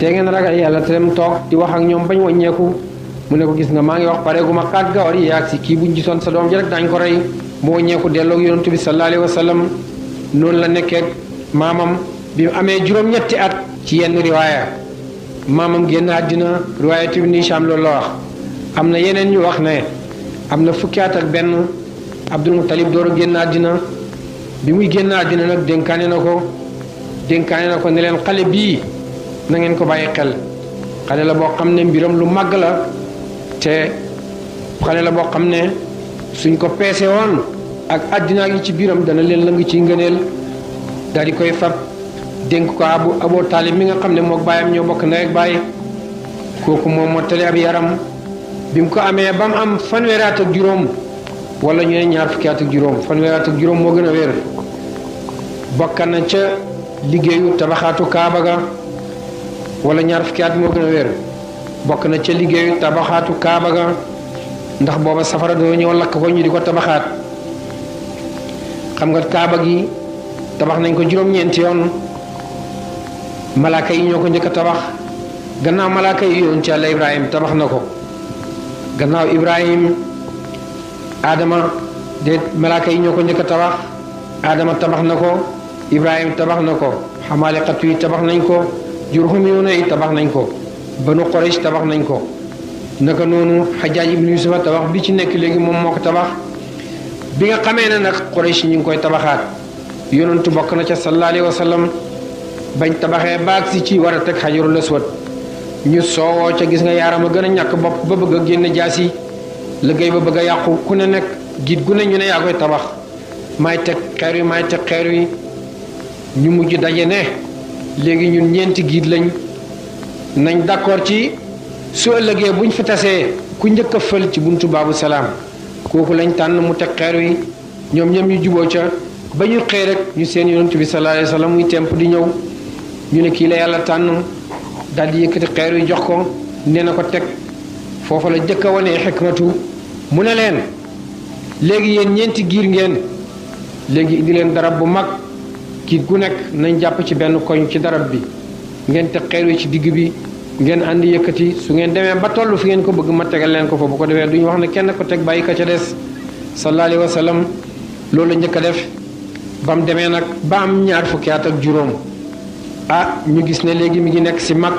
te ngeen ragal yàlla te dem toog di wax ak ñoom bañ wàññeeku mu ne ko gis nga maa ngi wax pare gu ma xaat gawar yi ak si kii buñ gisoon sa doom ji rek daañ ko rey mu wàññeeku delloo ak yonent bi sallallahu alayhi wa sallam noonu la nekkee maamam bi mu amee juróom-ñetti at ci yenn riwaaya maamam génn àddina riwaaya Ibn Hisham loolu la wax am na yeneen ñu wax ne am na fukki at ak benn Abdul Muttalib door a génn àddina bi muy génn àddina nag dénkaane na ko ne leen xale bii na ngeen ko bàyyi xel xale la boo xam ne mbiram lu màgg la te xale la boo xam ne suñ ko peese woon ak àddina yi ci biiram dana leen lëng ci ngëneel daal di koy fab dénk ko Abu Taalib mi nga xam ne mook baayam ñoo bokk ndey ak baay kooku moom mottali ab yaram bi mu ko amee ba mu am fanweeri at ak juróom wala ñu ne ñaar fukki at ak juróom fanweeri at ak juróom moo gën a wér bokk na ca liggéeyu tabaxaatu Kaaba ga wala ñaar fukki at moo gën a wér bokk na ca liggéeyu tabaxaatu Kaaba ga ndax booba safara doo ñëw lakk ko ñu di ko tabaxaat xam nga Kaaba gi tabax nañ ko juróom-ñeenti yoon malaaka yi ñoo ko njëkk a tabax gannaaw malaaka yi yoon ci Yàlla Ibrahim tabax na ko gannaaw Ibrahim Adama de malaaka yi ñoo ko njëkk a tabax Adama tabax na ko Ibrahim tabax na ko xamaaliqatu yi tabax nañ ko Jurhumiyuuna yi tabax nañ ko Banu Quraysh tabax nañ ko naka noonu Hajjaaj ibnu Yusufa tabax bi ci nekk léegi moom moo ko tabax bi nga xamee ne nag Quraysh ñu ngi koy tabaxaat yonentu bokk na ca sallallahu alayhi wa sallam bañ tabaxee baag si ci war a teg Hajarul Aswad ñu soowoo ca gis nga yaaram a gën a ñàkk bopp ba bëgg a génn jaasi liggéey ba bëgg a yàqu ku ne nag giit gu ne ñu ne yaa koy tabax maay teg xeer wi ñu mujj daje ne léegi ñun ñeenti giit lañ nañ d'accord ci su ëllëgee buñ fi tasee ku njëkk a fël ci buntu baabu salaam kooku lañ tànn mu teg xeer wi ñoom ñoom ñu juboo ca ba ñu xëy rek ñu seen yonent bi sallallahu alayhi wa sallam muy temp di ñëw ñu ne kii la yàlla tànn daal di yëkkati xeer wi jox ko nee na ko teg foofa la jëkk a wane xikmatu mu ne leen léegi yéen ñeenti giir ngeen léegi indi leen darab bu mag kiit gu nekk nañ jàpp ci benn koñ ci darab bi ngeen teg xeer wi ci digg bi ngeen àndi yëkkati su ngeen demee ba toll fi ngeen ko bëgg ma tegal leen ko fa bu ko defee duñu wax ne kenn ko teg bàyyi ka ca des sallallahu alayhi wa sallam loolu la njëkk a def ba mu demee nag ba am ñaar fukki at ak juróom ñu gis ne léegi mi ngi nekk si mag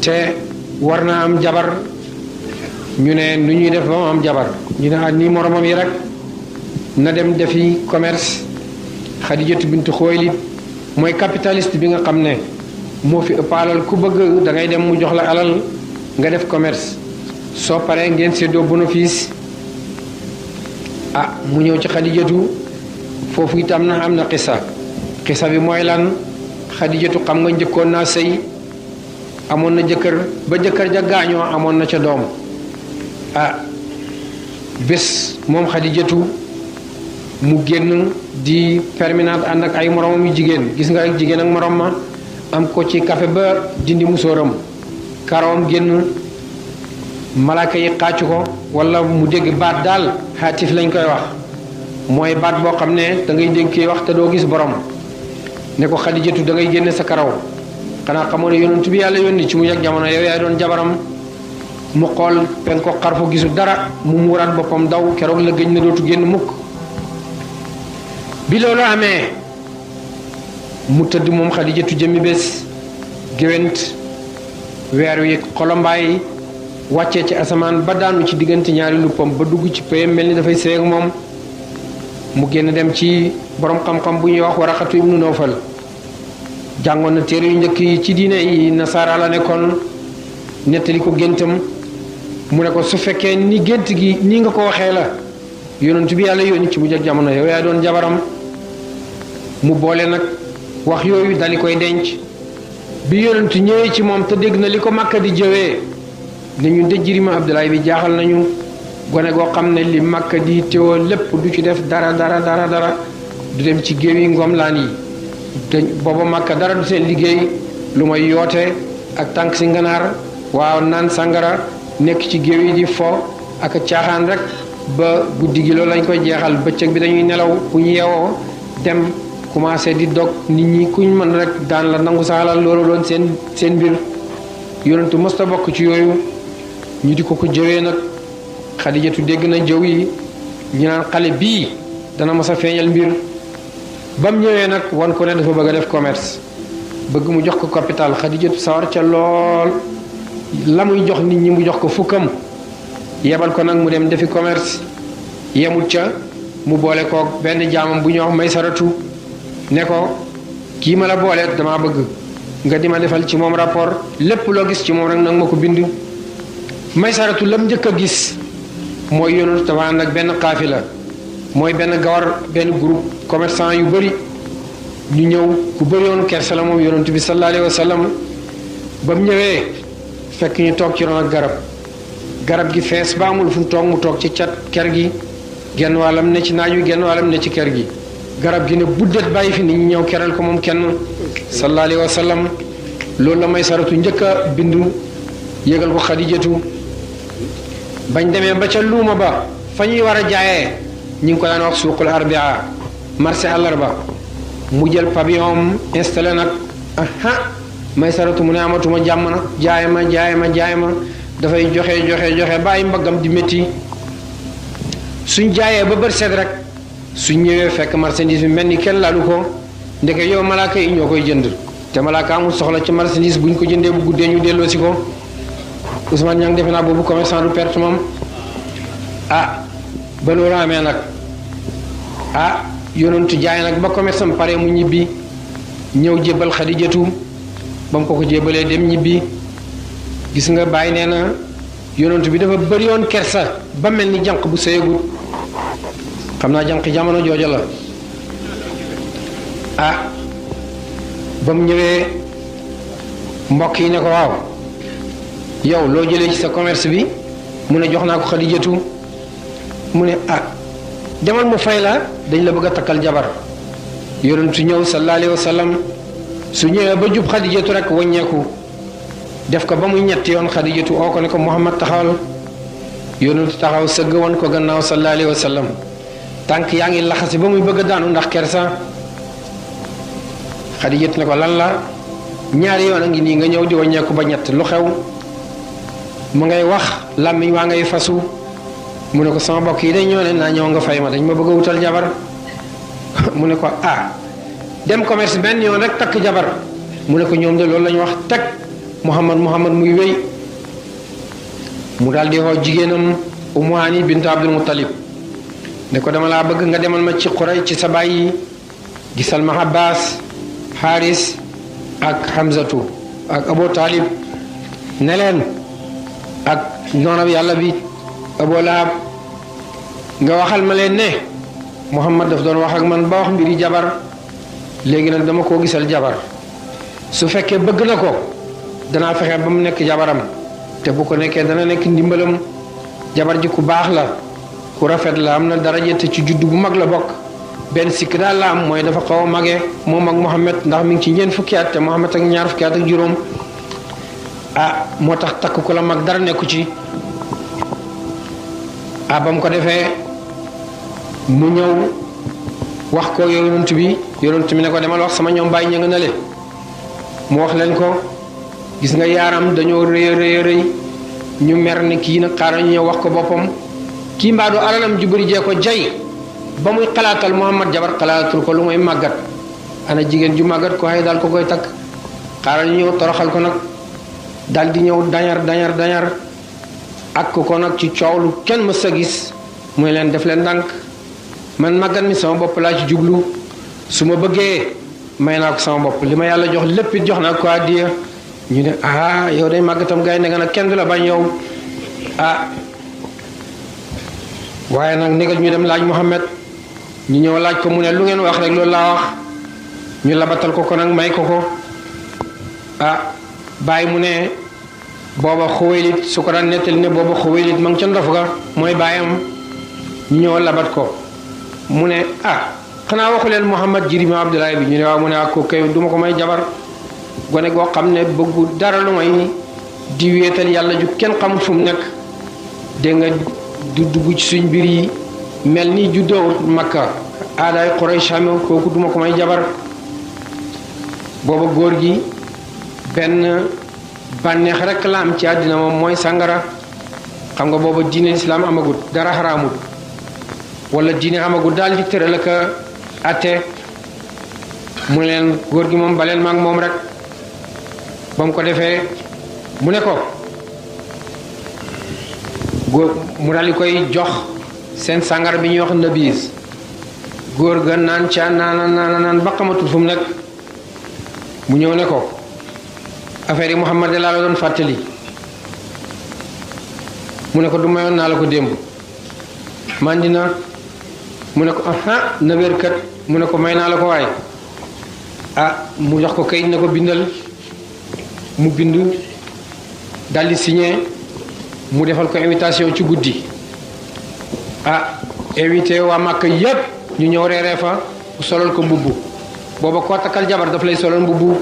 te war naa am jabar ñu ne nu ñuy def ba mu am jabar ñu ne nii moromam yi rek na dem defi commerce Xadijatu bintu Xuwaylid mooy capitaliste bi nga xam ne moo fi ëpp alal ku bëgg da ngay dem mu jox la alal nga def commerce soo paree ngeen séddoo bénéfice mu ñëw ci Xadijatu foofu itam am na xisa bi mooy lan Xadijatu xam nga njëkkoon naa sëy amoon na jëkkër ba jëkkër ja gaañoo amoon na ca doom bés moom Xadijatu mu génn di permanente ànd ak ay moromam yu jigéen gis nga ak jigéen ak morom ma am ko ci café ba dindi musóoram karawam génn malaaka yi xàccu ko wala mu dégg baat daal xaatif lañ koy wax mooy baat boo xam ne da ngay dégg kii wax te doo gis borom ne ko Xadijatu da ngay génne sa karaw xanaa xamoo ne yonent bi yàlla yónni ci mu yàgg jamono yow yaay doon jabaram mu xool pen ko xarfu gisu dara mu muuraat boppam daw keroog la gëj na dootu génn mukk bi loolu amee mu tëdd moom Xadijatu jëmmi bés géwént weer wi xolombaay wàccee ci asamaan ba daanu ci diggante ñaari luppam ba dugg ci payam mel ni dafay sëy ak moom mu génn dem ci borom xam-xam bu ñuy wax Waraqatu ibnu Nawfal jàngoon na téere yu njëkk yi ci diine yi nasaara la nekkoon nettali ko géntam mu ne ko su fekkee ni gént gi nii nga ko waxee la yonent bi yàlla yónni ci mujj ak jamono yow yaa doon jabaram mu boole nag wax yooyu dali koy denc bi yonent ñëwee ci moom te dégg na li ko Makka di jëwee ne ñu de jirima Abdoulaye bi jaaxal nañu gone goo xam ne li Makka di teewoo lépp du ci def dara du dem ci géew yi ngomlaan yi te booba Makka dara du seen liggéey lu may yoote ak tànk si nganaar waaw naan sangara nekk ci géew yi di fo ak caaxaan rek ba guddi gi loolu lañ koy jeexal bëccëg bi dañuy nelaw bu ñu yeewoo dem commencé di dog nit ñi kuñ mën rek daan la nangu sa alal loolu doon seen mbir yonentu mosta bokk ci yooyu ñu di ko jëwee nag Xadijatu dégg na jëw yi ñu naan xale bii dana mos a feeñal mbir ba mu ñëwee nag wan ko ne dafa bëgg a def commerce bëgg mu jox ko capital Xadijatu sawar ca lool la muy jox nit ñi mu jox ko fukkam yebal ko nag mu dem defi commerce yemul ca mu boole koog benn jaamam bu ñuy wax Maysaratu ne ko kii ma la booleet dama bëgg nga di ma defal ci moom rapport lépp loo gis ci moom rek nag ma ko bind Maysaratu lam njëkk a gis mooy yonentu dafa ànd ak benn xaafila mooy benn gawar benn groupe commerçant yu bëri ñu ñëw ku bëri woon kersa la moom yonentu bi sallallahu alayhi wa sallam ba mu ñëwee fekk ñu toog ci ron ak garab gi fees ba amul fu mu toog ci cat ker gi genn wàllam ne ci naaj wi genn wàllam ne ci ker gi garab gi ne buddet bàyyi fi nit ñi ñëw keral ko moom kenn sallallahu alayhi wa sallam loolu la Maysaratu njëkk a bindu yëgal ko Xadijatu bañ demee ba ca luuma ba fa ñuy war a jaayee ñi ngi ko daan wax suuqul arbia marché àllarba mu jël pavillon installé nag aha Maysaratu mu ne amatuma jàmm nag jaay ma dafay joxe bàyyi mbaggam di métti suñ jaayee ba bër set rek suñ ñëwee fekk marchandise bi mel ni kenn laalu ko ndeke yow malaaka yi ñoo koy jënd te malaaka amul soxla ci marchandise buñ ko jëndee bu guddee ñu delloo si ko Ousmane ña ngi defe naa boobu commerçant du perte moom ba loolu amee nag yonentu jaay nag ba commerçant pare mu ñibbi ñëw jébbal Xadijatu ba mu ko jébbalee dem ñibbi gis nga bàyyi nee na yonentu bi dafa bëri woon kersa ba mel ni jànq bu sëyagut xam naa jànq jamono jooja la ba mu ñëwee mbokk yi ne ko waaw yow loo jëlee ci sa commerce bi mu ne jox naa ko Xadijatu mu ne demal mu fay la dañ la bëgg a takkal jabar yonentu ñëw sallallahu alayhi wa sallam su ñëwee ba jub Xadijatu rek waññeeku def ko ba muy ñetti yoon Xadijatu oo ko ne ko Muhammad taxawal yonentu taxaw sëgg woon ko gannaaw sallallahu alayhi wa sallam tànk yaa ngi laxasi ba muy bëgg a daanu ndax kersa Xadijatu ne ko lan la ñaari yoon a ngi nii nga ñëw di waññeeku ba ñett lu xew mu ngay wax làmmiñ waa ngay fasu mu ne ko sama mbokk yi dañ ñoo ne naa ñëw nga fay ma dañ ma bëgg a wutal jabar mu ne ko dem commerce benn yoon rek takk jabar mu ne ko ñoom de loolu la ñu wax teg Muhammad muy wéy mu daal di woo jigéenam Ummu Hani bintu Abdul Muttalib ne ko dama laa bëgg nga demal ma ci Xuray ci sa baay yi gisal ma Abbas Haris ak Hamzatu ak Abu Talib ne leen ak noonab yàlla bi Abu Lahab nga waxal ma leen ne Muhammad daf doon wax ak man ba wax mbiri jabar léegi nag dama koo gisal jabar su fekkee bëgg na ko danaa fexe ba mu nekk jabaram te bu ko nekkee dana nekk ndimbalam jabar ji ku baax la ku rafet la am na daraja te ci juddu bu mag la bokk benn sikk daal la am mooy dafa xaw a mage moom ak Muhammad ndax mi ngi ci ñeent fukki at te Muhammad ak ñaar fukki at ak juróom moo tax takk ko la mag dara nekku ci ba mu ko defee mu ñëw wax ko yonent bi ne ko demal wax sama ñoom bàyyi ña nga na le mu wax leen ko gis nga yaaram dañoo rëy ñu mer ne kii nag xaaral ñu ñëw wax ko boppam kii mbaadu alalam ju bëri jee ko jay ba muy xalaatal Muhammad jabar xalaatul ko lu mooy màggat ana jigéen ju màggat ko xëy daal ko koy takk xaaral ñu ñëw toroxal ko nag daal di ñëw dañar ak ko nag ci coow lu kenn mës a gis muy leen def leen ndànk man màggat mi sama bopp laa ci jublu su ma bëggee may naa ko sama bopp li ma yàlla jox lépp it jox naa ko addiya ñu ne yow day màggatam gay ne nga nag kenn du la bañ yow waaye nag négal ñu dem laaj Muhammad ñu ñëw laaj ko mu ne lu ngeen wax rek loolu laa wax ñu labatal ko nag may ko bàyyi mu ne booba Xuwaylid su ko daan nettali ne booba Xuwaylid ma ngi ca ndof ga mooy bàyyam ñu ñëw labat ko mu ne xanaa waxu leen Muhammad jirima Abdoulaye bi ñu ne waaw mu ne ko kay du ma ko may jabar gone goo xam ne bëggu dara lu may di wéetal yàlla ju kenn xamul fu mu nekk dégg nga du dugg ci suñ mbir yi mel ni juddoowut Makka aadaay Quraysh kooku duma ko may jabar booba góor gi benn bànneex rek la am ci àddina moom mooy sàngara xam nga booba diine islaam amagut dara xaraamut wala diine amagut daal di tëral ak atte mu leen góor gi moom baleen maag moom rek ba mu ko defee mu ne ko góor mu daal di koy jox seen sàngara bi ñuy wax nabiis góor ga naan ca naan ba xamatul fu mu nekk mu ñëw ne ko affaire yi Muhammad laa la doon fàttali mu ne ko du mayoon naa la ko démb mandi na mu ne ko aha na wér kat mu ne ko may naa la ko waay mu jox ko kayit ne ko bindal mu bind daldi signé mu defal ko invitation ci guddi invité waa Màkka yépp ñu ñëw reeree fa solal ko mbubb booba koo takkal jabar daf lay solal mbubb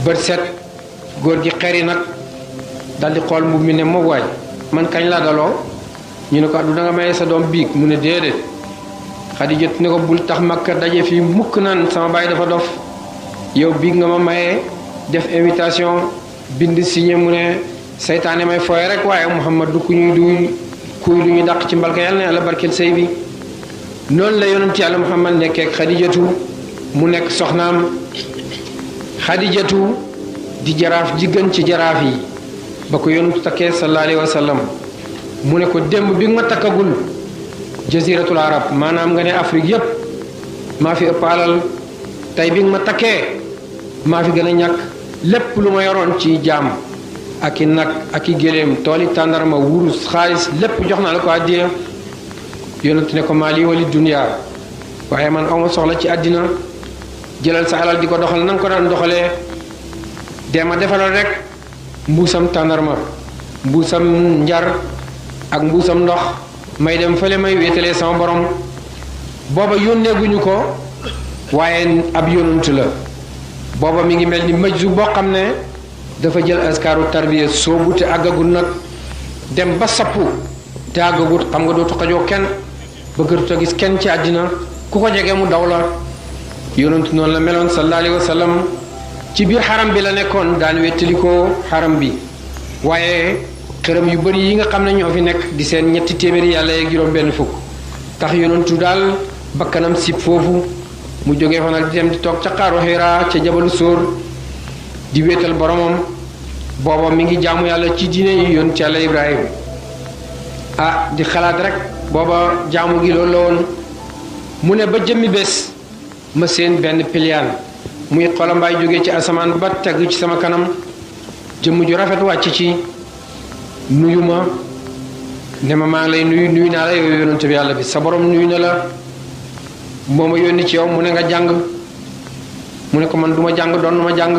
bët set góor gi xeri nag daldi xool mbubb mi ne moom waay man kañ laa daloo ñu ne ko du da nga maye sa doom biig mu ne déedéet Xadijat ne ko bul tax Makka daje fii mukk naan sama baay dafa dof yow biig nga ma maye def invitation bind signé mu ne seytaane may fooye rek waaye Muhammad du ku ñuy du kuy lu ñu dàq ci mbalka yàlla na yàlla barkeel sëy bi noonu la yonent yàlla Muhammad nekkee ak Xadijatu mu nekk soxnaam Xadijatu di jaraaf ji gën ci jaraaf yi ba ko yonent takkee sallallahu alayhi wa sallam mu ne ko démb bi nga ma takkagul jaziratul arab maanaam nga ne Afrique yépp maa fi ëpp alal tey bi nga ma takkee maa fi gën a ñàkk lépp lu ma yoroon ci jaam ak i nag ak i géléem tooli tàndarma wurus xaalis lépp jox naa la ko àddiya yonent ne ko maali wali dunya waaye man awma soxla ci àddina jëlal sa alal di ko doxal na nga ko daan doxalee dema defalal rek mbuusam tàndarma mbuusam njar ak mbuusam ndox may dem fële may wéetalee sama borom booba yónneeguñu ko waaye ab yonent la booba mi ngi mel ni majzu boo xam ne dafa jël askaaru tarbiya soobu te àggagul nag dem ba sappu te àggagut xam nga dootu xajoo kenn bëggatu a gis kenn ci àddina ku ko jege mu daw la yonent noonu la meloon sallallahu alayhi wa sallam ci biir xaram bi la nekkoon daan wettali ko xaram bi waaye xërëm yu bari yi nga xam ne ñoo fi nekk di seen ñetti téeméeri yàlla yeeg juróom-benn fukk tax yonentu daal bakkanam sib foofu mu jógee fa nag di dem di toog ca xaaru Hira ca jabalu sóor di wéetal boromam booba mi ngi jaamu yàlla ci diine yi yoon ci yàlla Ibrahim di xalaat rek booba jaamu gi loolu la woon mu ne ba jëmmi bés ma seen benn piliyaan muy xolambaay jógee ci asamaan ba teg ci sama kanam jëmm ju rafet wàcc ci nuyu ma ne ma maa ngi lay nuyu naa la yow yonent bi yàlla bi sa borom nuyu na la moo ma yónni ci yow mu ne nga jàng mu ne ko man du ma jàng doon ma jàng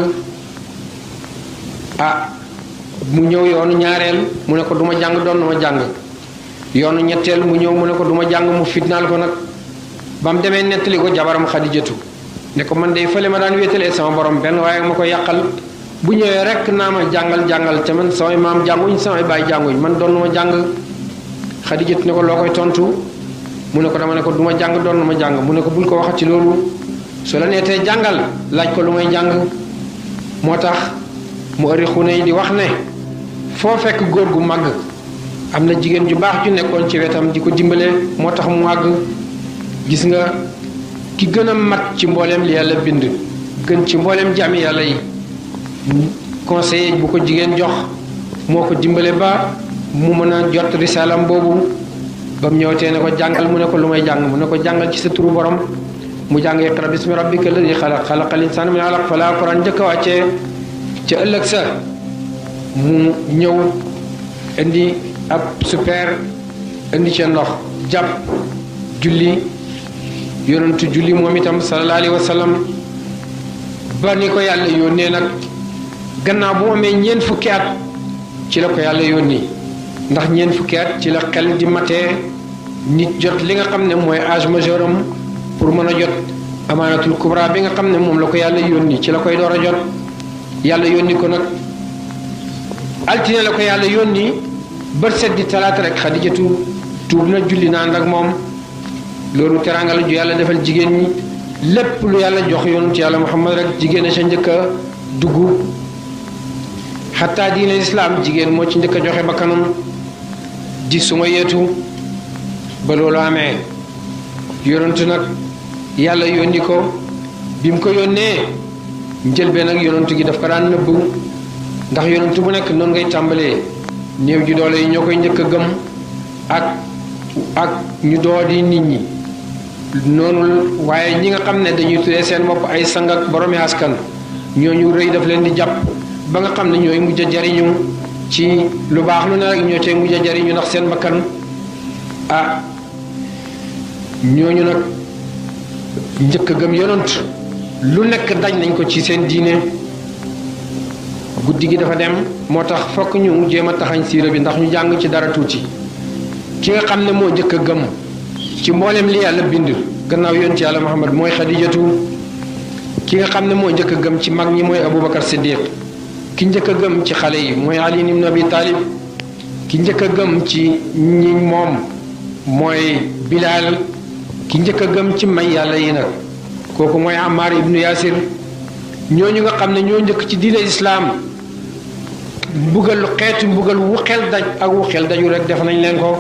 mu ñëw yoonu ñaareel mu ne ko du ma jàng doon ma jàng yoonu ñetteel mu ñëw mu ne ko du ma jàng mu fitnaal ko nag ba mu demee nettali ko jabaram Xadijatu ne ko man de fële ma daan wéetalee sama borom benn waaye ma ko yàqal bu ñëwee rek naa ma jàngal te man samay maam jànguñ samay baay jànguñ man doon ma jàng Xadijatu ne ko loo koy tontu mu ne ko dama ne ko du ma jàng doon ma jàng mu ne ko bul ko waxati loolu su la neetee jàngal laaj ko lu may jàng moo tax mu ëri xune yi di wax ne foo fekk góor gu màgg am na jigéen ju baax ju nekkoon ci wetam di ko dimbale moo tax mu màgg gis nga ki gën a mat ci mbooleem li yàlla bind gën ci mbooleem jaami yàlla yi conseiller bu ko jigéen jox moo ko dimbale ba mu mën a jot risaalam boobu ba mu ñëwtee ne ko jàngal mu ne ko lu may jàng mu ne ko jàngal ci sa turu borom mu jàng iqra bismi rabbika alladi xalaq xalaqal insaana min alaq fa la Alxuraan njëkk a wàccee ca ëllëg sa mu ñëw indi ab super indi ca ndox jàpp julli yonentu julli moom itam sallallahu alayhi wa sallam ba ni ko yàlla yónnee nag gannaaw bu mu amee ñeent fukki at ci la ko yàlla yónni ndax ñeent fukki at ci la xel di matee nit jot li nga xam ne mooy âge majeur am pour mën a jot amaanatul kubra bi nga xam ne moom la ko yàlla yónni ci la koy door a jot yàlla yónni ko nag altine la ko yàlla yónni bët set di talaata rek Xadijatu tuub na julli na ànd ak moom loolu teraanga la ju yàlla defal jigéen ñi lépp lu yàlla jox yonent yàlla Muhammad rek jigéen a sa njëkk a dugg xataa diine islaam jigéen moo ci njëkk a joxe bakkanam di Sumayyatu ba loolu amee yonent nag yàlla yónni ko bi mu ko yónnee njëlbeen nag yonent gi daf ko daan nëbbu ndax yonent bu nekk noonu ngay tàmbalee néew ji doole yi ñoo koy njëkk a gëm ak ñu doodi nit ñi noonu waaye ñi nga xam ne dañuy tuddee seen bopp ay sang ak boromi askan ñooñu rëy daf leen di jàpp ba nga xam ne ñooy mujj a jariñu ci lu baax lu ne rek ñoo cay mujj a jariñu ndax seen bakkan ñooñu nag njëkk a gëm yonent lu nekk daj nañ ko ci seen diine guddi gi dafa dem moo tax fokk ñu jéem a taxañ siira bi ndax ñu jàng ci dara tuuti ki nga xam ne moo njëkk a gëm ci mboolem li yàlla bind gannaaw yonent yàlla Muhammad mooy Xadijatu ki nga xam ne moo njëkk a gëm ci mag ñi mooy Aboubacar Siddiq ki njëkk a gëm ci xale yi mooy Ali ibn Abi Talib ki njëkk a gëm ci ñi moom mooy Bilal ki njëkk a gëm ci may yàlla yi nag kooku mooy Ammar ibnu Yasir ñooñu nga xam ne ñoo njëkk ci diine islaam mbugal xeetu mbugal wu xel daj ak wu xel daju rek def nañ leen ko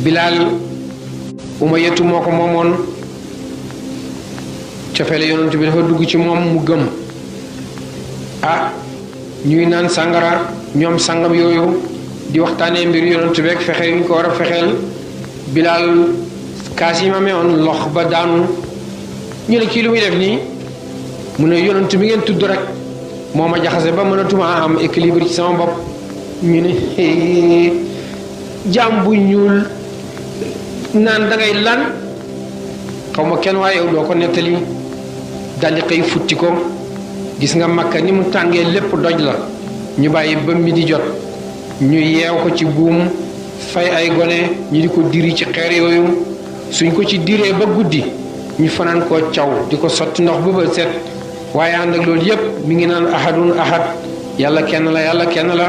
Bilal Umayyatu moo ko moomoon cofeele yonent bi dafa dugg ci moom mu gëm ñuy naan sàngara ñoom sangam yooyu di waxtaanee mbir yonent beeg fexe yu ñu ko war a fexeel Bilal kaas yi ma meewoon lox ba daanu ñu ne kii lu muy def nii mu ne yonent bi ngeen tudd rek moo ma jaxase ba mënatuma am équilibre ci sama bopp ñu ne jaam bu ñuul naan da ngay lan xaw ma kenn waaye yow doo ko nettali daldi xëy futti ko gis nga Makka ni mu tàngee lépp doj la ñu bàyyi ba mi di jot ñu yeew ko ci buum fay ay gone ñu di ko diri ci xeer yooyu suñ ko ci diree ba guddi ñu fanaan koo caw di ko sotti ndox ba ba set waaye ànd ak loolu yépp mi ngi naan ahadun ahad yàlla kenn la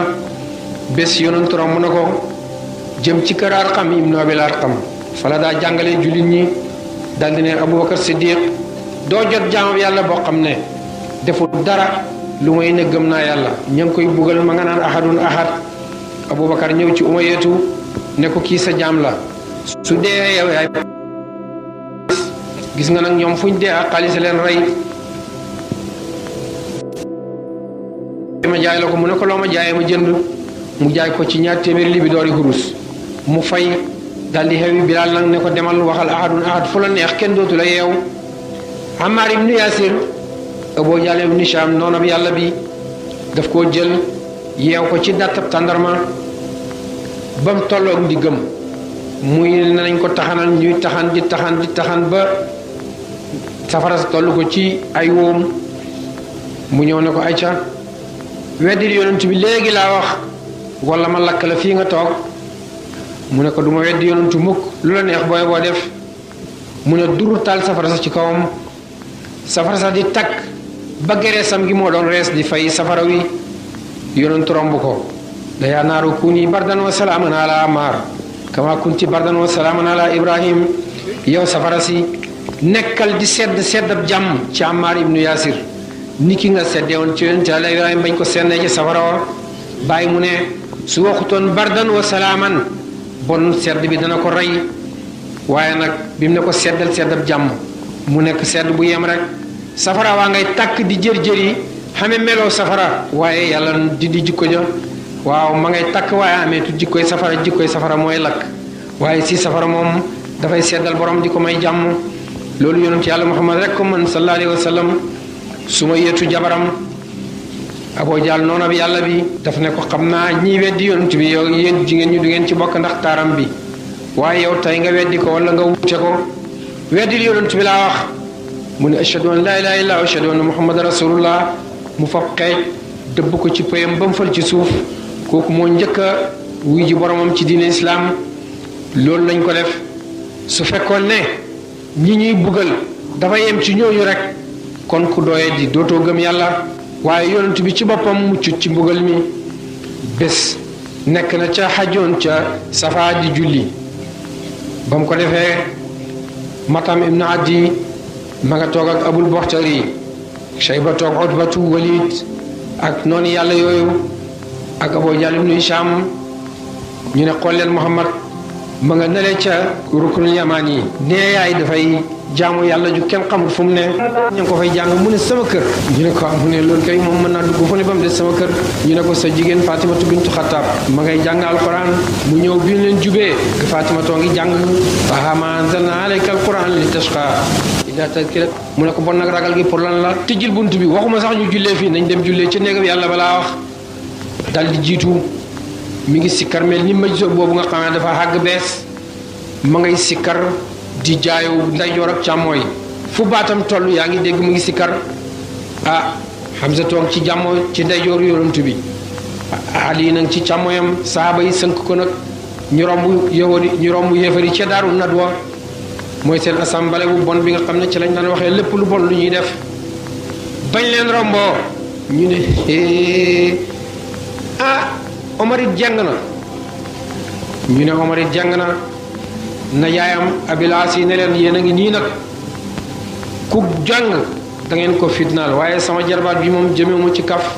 bés yonent romb na ko jëm ci kër Arqam ibnu Abil Arqam fala daa jàngale jullit ñi daldi ne Aboubacar Siddiq doo jot jaamab yàlla boo xam ne deful dara lu may ne gëm naa yàlla ña ngi koy buggal ma nga naan ahadun ahad Aboubacar ñëw ci Umayyatu ne ko kii sa jaam la su dee yow yaay gis nga nag ñoom fuñ dee ak xaalis leen rey ma jaay la ko mu ne ko loo ma jaayee ma jënd mu jaay ko ci ñaar téeméeri li bi doori hurus mu fay daldi xewi Bilaal nag ne ko demal waxal ahadun ahad fu la neex kenn dootu la yeew Ammar ibnu Yasir Abu Jahl ibnu Hisham noonam yàlla bi daf koo jël yeew ko ci dattab tàndarma ba mu tolloog ndiggam muy nañ ko taxanal ñuy taxan di taxan ba safara sa toll ko ci ay wóom mu ñëw ne ko ayca weddil yonent bi léegi laa wax wala ma lakk la fii nga toog mu ne ko du ma weddi yonentu mukk lu la neex booy boo def mu ne dur taal safara sa ci kawam safara sa di takk ba gereesam gi moo doon rees di fay safara wi yonentu romb ko da yaa naaru kuuni bardan wa salaaman ala Ammar kama kunti bardan wa salaaman ala Ibrahim yow safara si nekkal di seddab jàmm ci Ammar ibnu Yasir ni ki nga seddee woon ci yonent Yàlla Ibrahim bañ ko sennee ci safara wa bàyyi mu ne su waxutoon bardan wa salaaman bon sedd bi dana ko rey waaye nag bi mu ne ko seddab jàmm mu nekk sedd bu yem rek safara waa ngay tàkk di jër yi xame meloo safara waaye yàlla di jikko ja waaw ma ngay tàkk waaye amee tu jikkoy safara mooy lakk waaye si safara moom dafay seddal borom di ko may jàmm loolu yonent Yàlla Muhammad rek ko mën sallallahu alayhi wa sallam Sumayyatu jabaram Abu Jahl noonu bi yàlla bi daf ne ko xam naa ñii weddi yonent bi yow yéen jigéen ñi du ngeen ci bokk ndax taaram bi waaye yow tey nga weddi ko wala nga wuute ko weddil yonent bi laa wax mu ne ashhadu an laa ilaaha illallaah wa ashhadu anna muhammadan rasulullah mu fab xeej dëbb ko ci pëyam ba mu fal ci suuf kooku moo njëkk a wuy ji boromam ci diine islaam loolu lañ ko def su fekkoon ne ñi ñuy buggal dafa yem ci ñooñu rek kon ku doye di dootoo gëm yàlla waaye yonent bi ci boppam muccut ci mbugal mi bés nekk na ca xajoon ca Safa di julli ba mu ko defee Matam ibn Adi ma nga toog ak Abul Bakhtari Shayba toog Utbatu Walid ak noonu yàlla yooyu ak Abu Jahl ibn Hisham ñu ne xool leen Muhammad ma nga nele ca ruknul yamaan yi nee yaay dafay jaamu yàlla ju kenn xamul fu mu ne ñu ngi ko fay jàng mu ne sama kër ñu ne ko mu ne loolu kay moom mën naa dugg fu ne ba mu des sama kër ñu ne ko sa jigéen Fatimatu bintu Xattaab ma ngay jàng alquran mu ñëw bi ñu leen jubee Fatimatoo ngi jàng wa maa anzalnaa alayka alquran li tashqaa illa tadkira mu ne ko bon nag ragal gi pour lan la tijjil bunt bi waxuma sax ñu jullee fii nañ dem jullee ca néegam yàlla balaa wax dal di jiitu mi ngi sikkar mel ni majso boobu nga xam ne dafa xàgg bees ma ngay sikkar di jaayu ndeyjoor ak càmmooy fu baatam toll yaa ngi dégg mu ngi sikkar Hamza toog ci jàmmo ci ndeyjoor yonent bi Ali nag ci càmmooyam saaba yi sënk ko nag ñu romb yéefari ca Daaru Nadwa mooy seen assemblée bu bon bi nga xam ne ci lañ daan waxee lépp lu bon lu ñuy def bañ leen romboo ñu ne Omar it jàng na ñu ne Omar it jàng na yaayam Abilaas yi ne leen yéen a ngi nii nag ku jàng da ngeen ko fitnaal waaye sama jarbaat bi moom jëmewuma ci kaf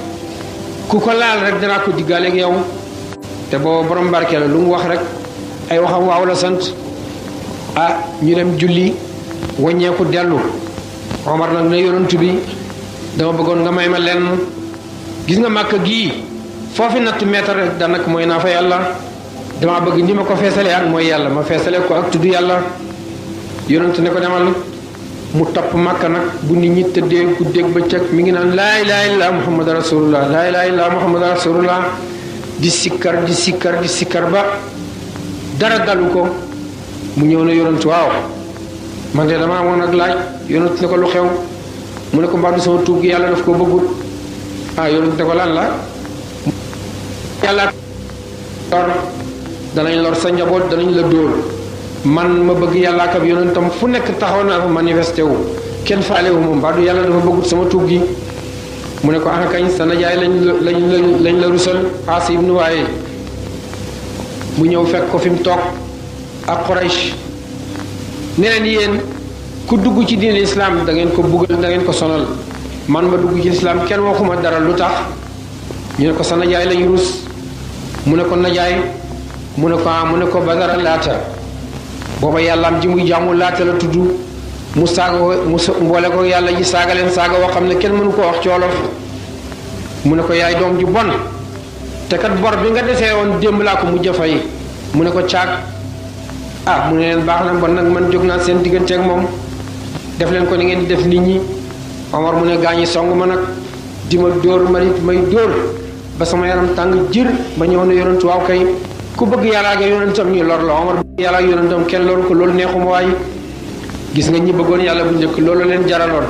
ku ko laal rek danaa ko diggaaleeg yow te booba borom barke la lu mu wax rek ay waxam waaw la sant ñu dem julli wàññeeku dellu Omar nag ne yonent bi dama bëggoon nga may ma lenn gis nga Màkka gii foofu natt mètre rek daanaka mooy naa fa yàlla dama bëgg ni ma ko feesalee ak mooy yàlla ma feesale ko ak tudd yàlla yonent ne ko demal mu topp Màkka nag bu nit ñi tëddee guddeeg bëccëg mi ngi naan laa ilaaha illallaah Muhammad rasulullah laa ilaaha illallaah Muhammad rasulullah di sikkar ba dara dalu ko mu ñëw ne yonent waaw man de dama amoon ak laaj yonent ne ko lu xew mu ne ko mbaa du sama tuub gi yàlla daf ko bëggut yonent ne ko lan la yàlla danañ lor sa njaboot danañ la dóor man ma bëgg yàlla ak ab yonentam fu nekk taxaw naa fa manifesté wu kenn faale wu moom mbaa du yàlla dafa bëggut sama tuub gi mu ne ko ana kañ sa najaay lañ la rusal Aas ibnu Waayil mu ñëw fekk ko fi mu toog ak Quraysh ne leen yéen ku dugg ci diine islam da ngeen ko buggal da ngeen ko sonal man ma dugg ci islam kenn waxuma dara lu tax ñu ne ko sa najaay lañu rus mu ne ko najaay mu ne ko mu ne ko Badara laata booba yàllaam ji muy jaamu laata la tudd mu saaga mu mboole ko yàlla ji saaga leen saaga woo xam ne kenn mënu ko wax ci wolof mu ne ko yaay doom ju bon te kat bor bi nga desee woon démb laa ko mujj a fay mu ne ko caag mu ne leen baax na bon nag man jóg naa seen diggante ak moom def leen ko ni ngeen di def nit ñi Omar mu ne gaañi song ma nag di ma dóor ma nit may dóor ba sama yaram tàng jër ba ñëw na yonent waaw kay ku bëgg yàlla ak yonentam ñu lor la Omar bëgg yàlla ak yonentam kenn loru ko loolu neexuma waaye gis nga ñi bëggoon yàlla bu njëkk loolu leen jaraloon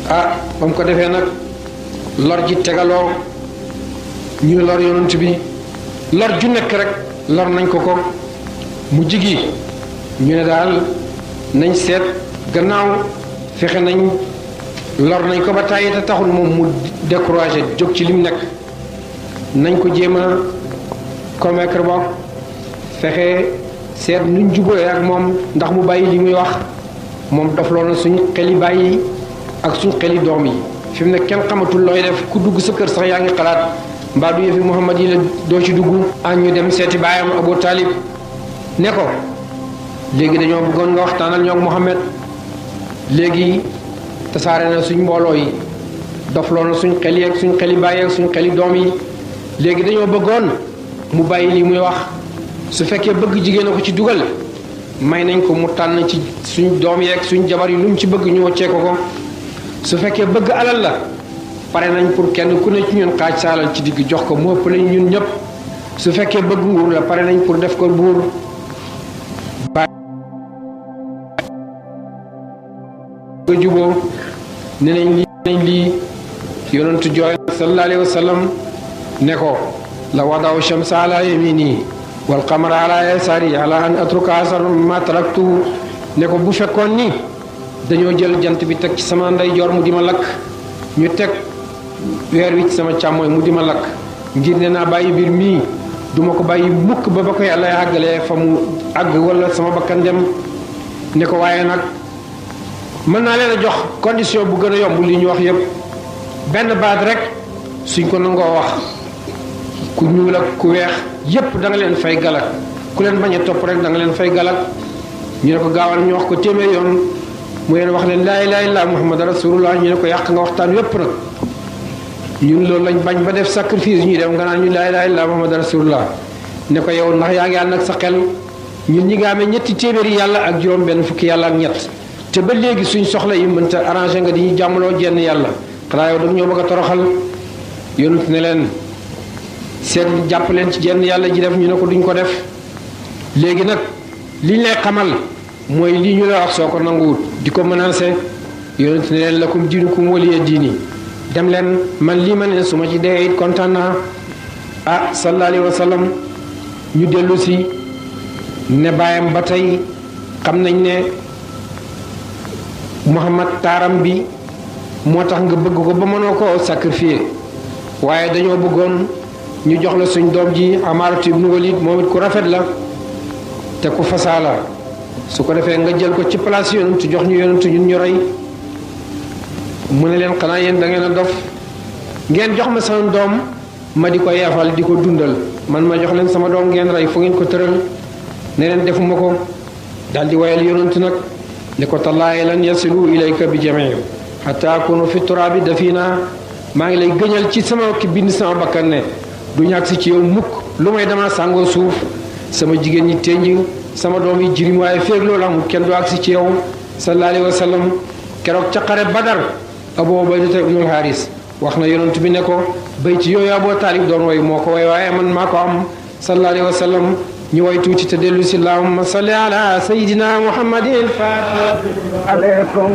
ba mu ko defee nag lor ji tegaloo ñuy lor yonent bi lor ju nekk rek lor nañ ko mu jigi ñu ne daal nañ seet gannaaw fexe nañ lor nañ ko ba tàyyi te taxul moom mu découragé jóg ci lim nekk nañ ko jéem a convaincre boog fexe seet nuñ jubóoyee ak moom ndax mu bàyyi li muy wax moom daf loolu suñu xeli bàyyi ak suñu xeli doom yi fi mu ne kenn xamatul looy def ku dugg sa kër sax yaa ngi xalaat mbaa du yëfi Muhammad yi la doo ci dugg ñu dem seeti baayam Abu Talib ne ko léegi dañoo bëggoon nga waxtaanal ñoo Muhammad léegi tasaare na suñ mbooloo yi dof loolu suñ xel yi ak suñ xeli bàyyi ak suñ xeli doom yi léegi dañoo bëggoon mu bàyyi li muy wax su fekkee bëgg jigéen a ko ci dugal may nañ ko mu tànn ci suñ doom yeeg suñ jabar yi lu mu ci bëgg ñu wàccee ko su fekkee bëgg alal la pare nañ pour kenn ku ne ci ñun xaaj sa alal ci digg jox ko mu ëpp lañ ñun ñëpp su fekkee bëgg nguur la pare nañ pour def ko buur ba juboo ne nañ lii yonentu jooy sallallahu alayhi wa sallam ne ko la wadaw shamsa ala yamini wal qamara ala yasari ala an atruka asar ma taraktu ne ko bu fekkoon ni dañoo jël jant bi teg ci sama ndeyjoor mu di ma lakk ñu teg weer wi ci sama càmmooy mu di ma lakk ngir ne naa bàyyi mbir mii duma ko bàyyi mukk ba ko yàlla àggalee fa mu àgg wala sama bakkan dem ne ko waaye nag mën naa leen a jox condition bu gën a yomb li ñu wax yépp benn baat rek suñ ko nangoo wax ku ñuul ak ku weex yépp da nga leen fay galak ku leen bañ a topp rek da nga leen fay galak ñu ne ko gaawal ñu wax ko téeméer yoon mu leen wax leen laa ilaaha illallaah muhammad rasulullah ñu ne ko yàq nga waxtaan wépp nag ñun loolu lañ bañ ba def sacrifice ñuy dem nga naan ñu laa ilaaha illallaah muhammad rasulullah ne ko yow ndax yaa ngi ànd ak sa xel ñun ñi nga amee ñetti téeméeri yàlla ak juróom benn fukki yàlla ak ñett te ba léegi suñ soxla yi mënta arrangé nga di ñu jàmmaloo jenn yàlla xanaa yow dag ñoo bëgg a toroxal yonent ne leen seet jàpp leen ci jenn yàlla ji def ñu ne ko duñ ko def léegi nag liñ lay xamal mooy lii ñu la wax soo ko nanguwut di ko menacé yonent ne leen lakum diinukum waliya diini dem leen man lii ma ne su ma ci dee it kontaan naa sallallahu alayhi wa sallam ñu dellu si ne baayam ba tey xam nañ ne Muhammad taaram bi moo tax nga bëgg ko ba mënoo koo sacrifier waaye dañoo bëggoon ñu jox la suñ doom ji Amaaratu ibnu Walid moom it ku rafet la te ku fasaa la su ko defee nga jël ko ci place yonent jox ñu yonent ñun ñu rey mu ne leen xanaa yéen da ngeen a dof ngeen jox ma sama doom ma di ko yeefal di ko dundal man ma jox leen sama doom ngeen rey fu ngeen ko tëral ne leen defuma ko daal di wayal yonent nag ne ko tallaahi lan yasilu ilayka bi jamii hatta akunu fi turaabi dafina maa ngi lay gëñal ci sama ki bind sama bakkan ne du ñàkk si ci yow mukk lu may dama sàngoo suuf sama jigéen ñi tenj sama doom yi jirim waaye féeg loolu amul kenn du agsi ci yow sallallahu alayhi wa sallam keroog ca xare Badar Abu Ubayda ibnul Haaris wax na yonent bi ne ko bayti yooyu Abu Taalib doon way moo ko way waaye man maa ko am sallallahu alayhi wa sallam ñu way tuuti te dellu si allahumma salli ala sayyidina muhammadin faatiha alaykum